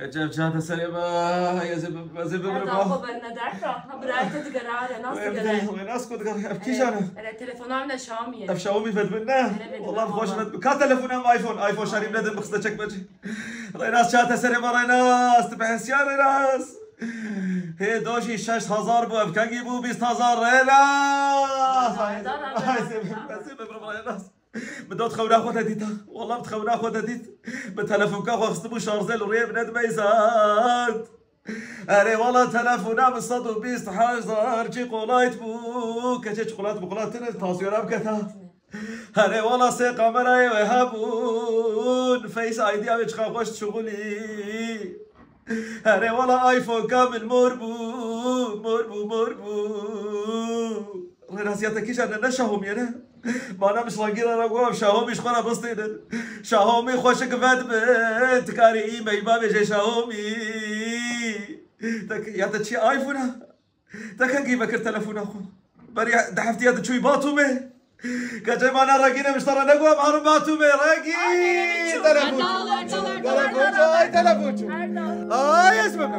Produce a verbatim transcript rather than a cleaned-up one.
Ecem çate serê me, ez ê bi-, ez ê bimirim, Erda, ah. Xwe berne derda. Ha, birayê te digere, Renas digere. Wê nas ku digere, ev kîjan e? Ere, telefona min e, Xiaomi ye. Ev Xiaomi vedbin ne? Ere, vedbin. Wallah xweş vedbin. Ka telefona min iPhone, iPhone şerî bile din bixiste çekmecê. Renas çate serê me, Renas, tu behesiya Renas. Hê dojî şeş hezar bû, ev kengî bû bîst hezar Renas. Erda, Erda, Erda. Ez ê bimirim, Renas. Min dot xewna xwe te dîta. Wallah min xewna xwe te dît. Min telefonka xwe xistibû şarjê li rûyê min nedimeyzand. Erê wala telefona min sed û bîst hezar çîkolat bû. Keçê çikolat mikolat tine, tansiyona biketa. Erê wala sê kamerayê wê hebûn. Face I D ya wê çiqa xweş dişuxulî. Erê wala iPhone ka min mor bû, mor bû, mor bû. Rênasiya te kîjan e, ne Xiaomi ye ne? Mana min ji rengî re re got, Xiaomi ji xwe re bistînin. Xiaomi xweşik vedbin, tu karî î meyba bêjê Xiaomi. Te ki-, ya te çi iPhone e? Te kengî vekir telefona xwe? Berî du heftiya tu çûyî Batûmê. Keçê mana rengî ne, min ji te re negot, em herin Batûmê, rengî. Ay, telefon çû. Erda, Erda, Erda, Telefon çû, Erda, ay, telefon çû. Erda. Ay, ez bim.